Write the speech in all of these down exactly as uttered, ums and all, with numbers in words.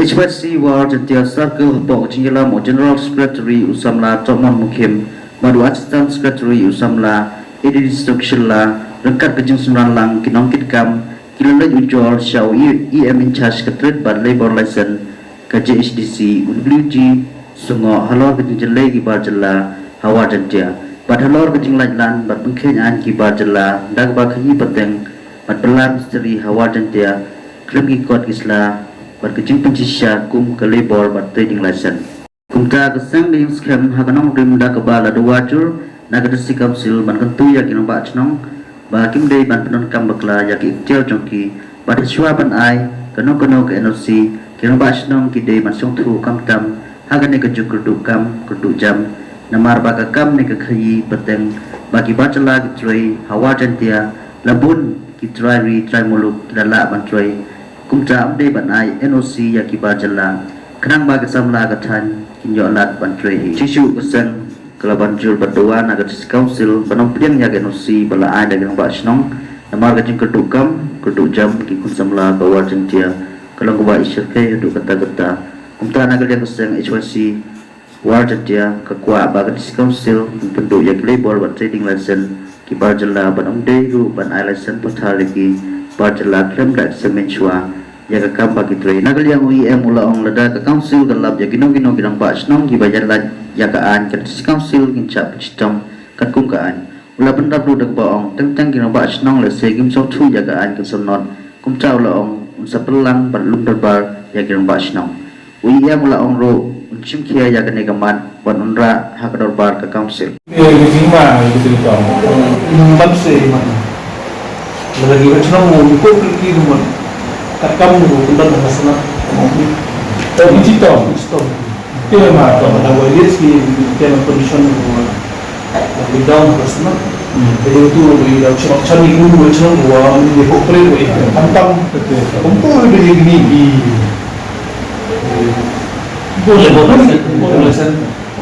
H Y C War Jaintia Circle hapoh ka jingïalam u General Secretary u samla Tokmon Mukhim bad u Assistant Secretary u samla Edith Sukshila, ryngkat ka jingsynran lang ki nongkitkam ki la leit ujor sha u E M in charge ka Trade bad Labour License ka J H D C, u W G Sungoh, halor ka jingjyllei ki bar jylla ha War Jaintia bad halor ka jinglait lan bad pynkheiñ aiñ ki bar jylla da kaba khaïi pateng bad bylla mistri ha War Jaintia khlem ki kot ki sla bad ka jingpynshisha kum ka Labour bad Trading License. Kumta ka seng ka ïeng skhem ha ka nongrim da kaba la duwar jur na ka District Council ban kyntu ïa ki rangbah shnong ba kim dei ban pyndonkam bakla ïa ki ikhtiar jong ki bad hashwa ban ai kano kano ka N O C, ki rangbah shnong ki dei ban sngewthuh khamtam ha kane ka juk kyrduh kam kyrduh jam, namar ba ka kam ne ka khaïi pateng ba ki bar jylla ki trei ha War Jaintia la bun ki trai ri trai muluk ki la lah ban trei. Kumta ym dei ban ai N O C ïa ki bar jylla khnang ba ki samla ka thaiñ kin ïoh lad ban trei hi. Shisha ka seng ka la ban jur bad duwar na ka District Council ban ym pdiang ïa ka N O C ba la ai da ki rangbah shnong, namar ka jingkyrduh kam kyrduh jam ki khun samla ka War Jaintia ka long kaba i shyrkhei haduh katta katta. Kumta na ka liang ka seng H Y C War Jaintia ka kwah ba ka District Council kan pynduh ïa ki Labour bad Trading License ki bar jylla bad ym dei ruh ban ai license pathar ïa ki bar jylla khlem da examine shuwa ïa ka kam ba ki trei. Na ka liang u E M u la ong lada ka Council ka lap ïa kino kino ki rangbah shnong kiba ïaid lait ïa ka aiñ, ka District Council kin shah pynshitom katkum ka aiñ. U la pyndap ruh da kaba ong teng teng ki rangbah shnong lehse kim sngewthuh ïa ka aiñ kan sa nod. Kumta u la ong un sa pynlang bad lum dorbar ïa ki rangbah shnong. U E M u la ong ruh un shim khia ïa kane ka mat bad un rah ha ka dorbar ka Council. Ïa ka jingma ïa ka jingtong. Ban se ma. Lada ki rangbah shnong u ko kri ki ruh man. Katkam u pynban ha sna. Tong jitong. Jitong. Kira ma tong da wa yes ki kena condition u. Lockdown ka sna. Jadi tu u da chok chan ni u chok wa ni ko pre wa. Antang. Kumtu u da ni ni. Boleh, boleh. Boleh sen.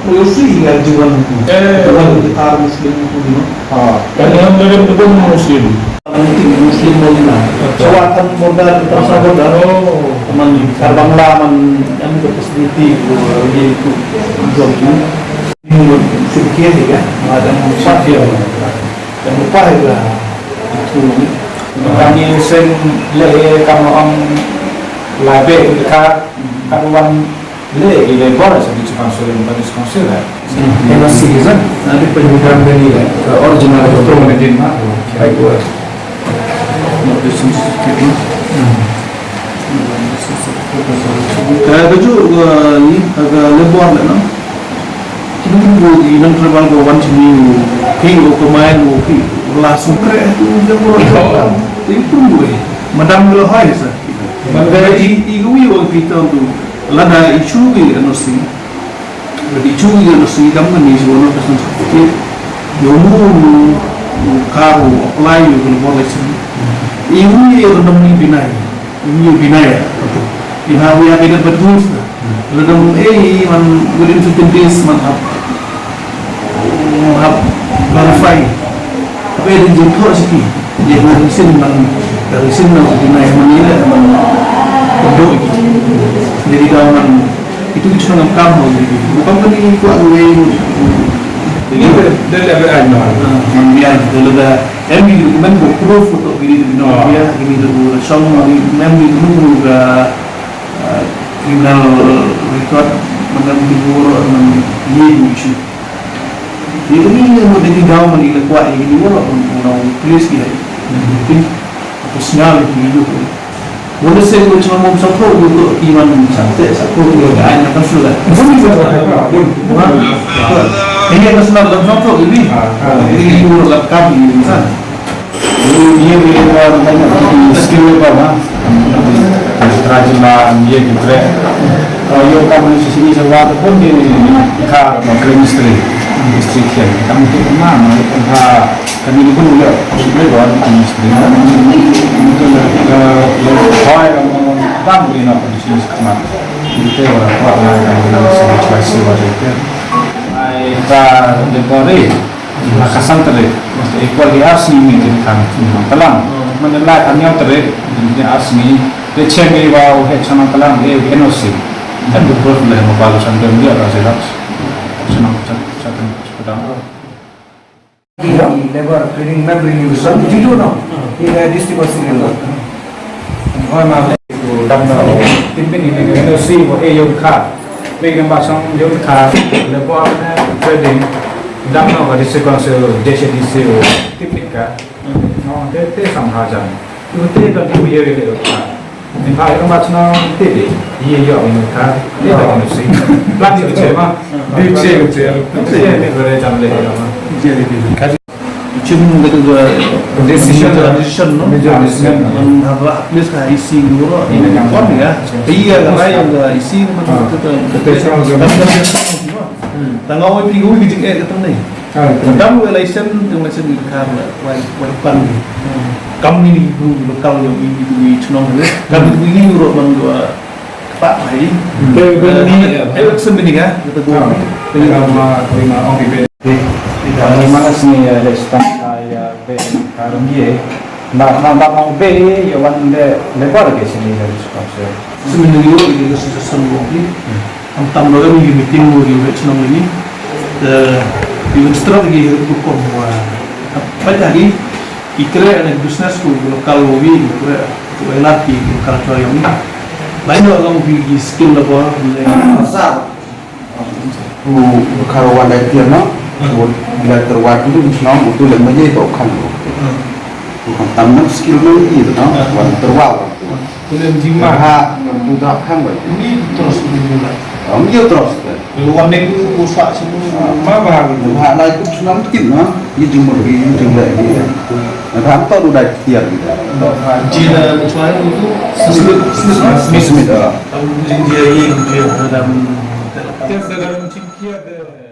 Boleh sih ya jiwan. Eh. Jiwan kita Muslim itu di mana? Ah, kan yang dari pun Muslim. Muslim Muslim Muslim lah. Jawatan modal terasa modal. Oh. Teman Karbangla man yang ke facility itu dia itu. Muslim kia ya, ada muslim. Dan lupa ya. Itu. Kami sing le kam ong labe ka karuan. Leh, i leh bor sa di Council, ba di Council, eh. N O C is a, na di penyudah dari, eh, original itu. Baik, buat. Ka, ka ju, ka, ni, ka, ka leh bor leh, no? Kini ki bu di nang travel ko wan sini, ki, ko kemai, ko ki, la sukre, tu, dia ko, itu pun gue. Madam lo hai sa. Madam i, i, wi, wan kita tu. Lada i chu ki N O C. Lada i chu ki N O C dam kan ni chu no ka san certificate. Yo mu, mu ka ro apply yo ko bor license. I wi yo dam ni binai. I wi yo binai. Ina wi ya ka da badus. Lada mu eh man within fifteen days man hap. Hap verify. Hap eh din jingthoh siki. Ye ko resign man, resign na binai man ila man. Kondo iki. Jadi da man itu kita ngam kam ho jadi. Bukan kan ini kuat ngai. Ini dari dari apa aja. Man dia itu lada. Em di dokumen ko proof untuk diri di no. Ya ini tu song man di dokumen ko criminal record man di bor man ye isu. Jadi ini yang mau jadi daw man ila kuat ini orang orang police dia. Jadi apa sinyal itu itu. Boleh saya buat cuma mau satu dulu iman satu satu dia ada anak kan sudah. Ini kan sudah dalam satu ini. Jadi ini orang kami ini kan. Ïa ki skill labor ma. Tra jylla ïa ki trei. Ïa ka mani sisi ni sa wa pun ki ka ma trei mistri. Mistri kian. Kam tu ma ma ka kani ni pun ïa mistri ba mistri. Mungkin ka hoi ka ma dam ni na pun sisi ma. Kita wa wa na ka na sa wa sa wa. Ai ka de bore. Ka san tarik, equal di ar sngi ni di kan. Talang, man la kan yam tarik, di ar sngi, Cheng i wa u he chana kalang e N O C. Kan du proof le mo pa lu san dem dia ka xerox. Chana chana chana chana. Labour Training Member Union, you do know, in the district of Sri Lanka. Hoi ma le ku dam no tin bin ni N O C wa e yong ka. Be dam ba song yong ka le bo na trading dam no ba district council J C D C tin bin ka. No, te te sam ha jan. Ute ka tu ye le ka. Ni pa ka ma chna te de. Ye yo ni ka. Ye ka ni si. Plan di che ma. Di che che. Che ni ko re jam le ka ma. Che ni ka. Chin ka tu ka decision, decision, no? Decision. Man ha ba, please ka isi ni ro. Ni ka kon ya. Iya ka rai ka isi man ka tu. Tang au pi ui ki jing eh ka tang nei. Tang wei lai sen tang lai sen ni ka la wai wai pan ni. Kam ni ni bu lo kal yo ni ni ni chnong le. Kam ni ni ro man do pa pai. Te ni eh sen ni ga ta go. Te ga ma ko ma ong ki be. Te ga ma nas ni le stan ka ya be ka ro ni. Na na na ong be ya wan le le ba ke sen ni le sponsor. Sen ni yo ni ke sen sen mo ni. Am tam lo mi meeting mo ri wet shnong ini. Eh, yu instruct gi ru ko mo. Apa jadi ikre ane business ku lokal wo wi ikre ku elat ki lokal to yong. Lain lo long bi gi skill lo bo ne. Pasal ku lokal wa lai tiar no. Bila terwat tu shnong tu le ma ye to kan lo. Ku kan tam no skill mo wi no. Wan terwat. Kunem jingma. Ha, ngam tu dak khang bai. Ni trust ni mula. Ngam ye trust. Lu wan ne ku ku sa sinu. Ma ba ha. Ha lai ku sunam kin ma. Ye jingma ye jingla ye. Na tham to du dai tiar kita. Jina chwa tu. Smith. Smith. Tam jing dia ye dia dalam. Tiar dalam jingkia de.